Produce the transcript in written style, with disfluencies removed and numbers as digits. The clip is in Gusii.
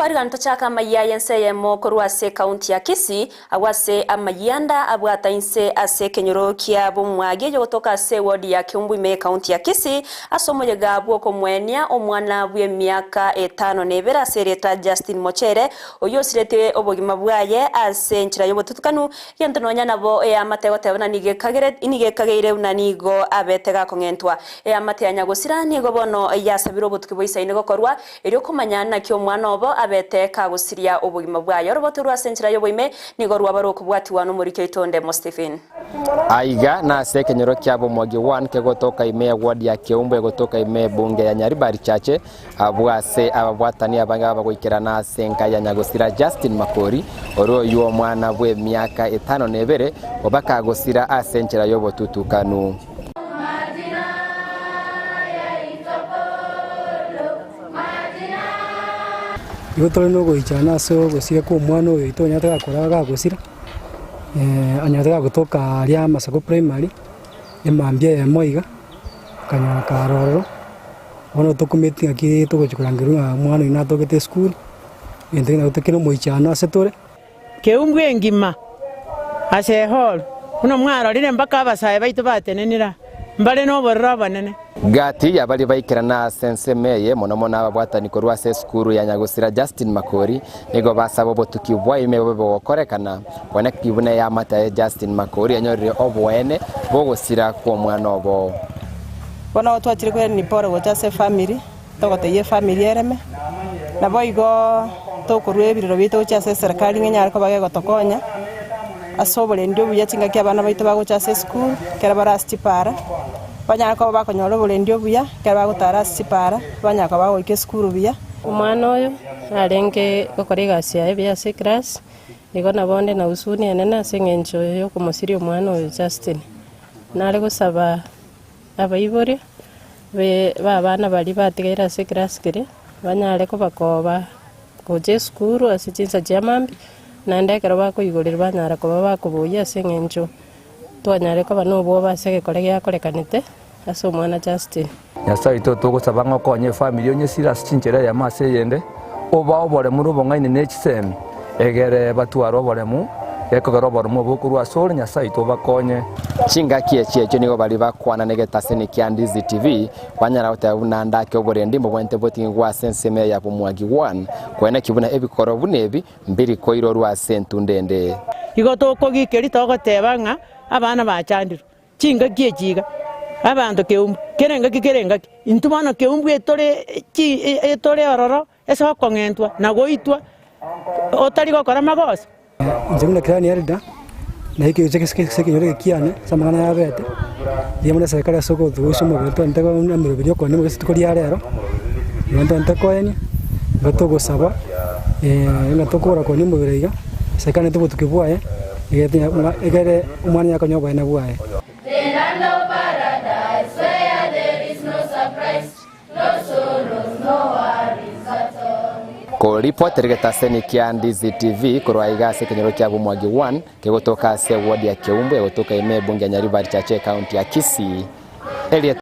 Tokoarigana tochake amayia y'ense eyemo korwa ase ekaunti ya Kisii, agwo ase amayianda abwata inse ase ekenyoro kia Bomwagi eyogotoka ase ewodi ya Kiumbu ime y'ekaunti ya Kisii, ase omoyega bw'okomoenia omwana bw'emiaka etano na ebere ase erieta Justin Mochere, oyio osiretie obogima bwaye ase enchera y'obotutukanu, gento nonya nabo eamate egoteba buna nigo ekageire buna nigo abete gakong'entwa. Eamate ya nyagosira nigo bono yasabire obotuki bwa isaine gokorwa, erio komanya naki omwana obo abete kagosiria obogima bwaye. Oroboto rwa ase enchera y'oboime nigo rwaba rokobwatigwa nomoriki oito onde Stephen. Aiga nase ekenyoro kia Bomwagi 1 kegotoka ime ya ward ya Keumbu egotoka ime ebunge ya Nyaribari Chache abwo ase ababwatani abange babagoikerana ase enka ya nyagosira Justin Makori ore oywo omwana bw'emiaka etano na ebere obakagosira ase enchera y'obotutukanu. Igo tore nogoichana ase ogosira kwa omwana oyo oito onyarete gakora gagosira, onyarete gagotoka aria Amasago Primary, emambia eyemo iga, akanyora kare ororo, bono tokumeti ng'aki togochia korangerwa ng'a omwana oyio natogete esukuru, egento ekio nabo kere omoichano ase tore. Keumbu engima ase ehall, buna mwarorire mpaka abasae baito batenenire aa, mbare nobororo obonene. Gati y'abaria baikerana ase ensemo eye, mono mono ababwatani korwa ase esukuru ya nyagosira Justin Makori, nigo basaba obotuki bwa ime bobe bogokorekana, kwane ki buna eamate aye Justin Makori enyorire oboene bw'ogosira kw'omwana obo. Bono twachire koirania pole gocha ase efamiri, togotebia efamiri ereme, naboigo tokorua ebirero biaito gochia ase eserekari ng'a enyare koba gegotokonya, ase oborendi obuya chingaki abana baito bagocha ase esukuru, ekero bare ase chipara, banyare koba bakonyora oborendi obuya, ekero bagotara ase chipara, banyare koba bagoika esukuru buya. Omwana oyo narenge gokora egasi yaye buya ase eclass, igo nabo onde na huzuni enene ase eng'encho yokomosiria omwana oyo Justin. Nare gosaba Abaibori b'abana baria batigaire ase ekerasi keria, banyare kobakoba gocha esukuru ase chinsa chia mambia, naende ekero bakoigorerwa banyara koba bakoboyia ase eng'encho twanyare koba na obwoba ase egekore giakorekanete ase omwana Justin. Nyasae oito togosaba ng'a okonye efamiri onyesire ase chinchera eyemo ase eyende, obae oboremu na obong'aini ne chisemi, egere batware oboremu, gekogera oboremu obo bokorwa asore, Nyasae oito obakonye. Chingaki echi echio nigo baria bakwana negetaseni kia Ndizi TV, banyara goteba buna ndake oborendi mbobwenerete boting'igwe ase ensemo eye ya Bomwagi 1, koeneki buna ebikoro buna ebi mbiri koirorwa ase entunda ende. Igo tokogikeria togoteba ng'a abana bachandirwe. Chingaki echi iga, abanto keumbu, kera engaki kera engaki, intwe bono keumbu etore chi etore ororo ase okong'entwa na goitwa, otari gokora magoso. Inche buna clan elder, naikire gocha ase ekenyoro eke kiane ase amang'ana yabete, riria buna eserekari ase ogotugusia omobere ntwente emeroberi ya okoenia ase rituko ria rero, igo ntwente koenia, igo togosaba ng'a tokora koenia omobere iga, eserekari naende obotuki bwaye, egere omwana onye akonyora oboene bwaye. The land of paradise where there is no surprise, no sorrows, no worries at all. Koripotera egetaseni kia Ndizi TV korwa aiga ase ekenyoro kia Bomwagi 1 kegotoka ase eward ya Keumbu egotoka ime ebunge ya Nyaribari Chache ekaunti ya Kisii. Erieta.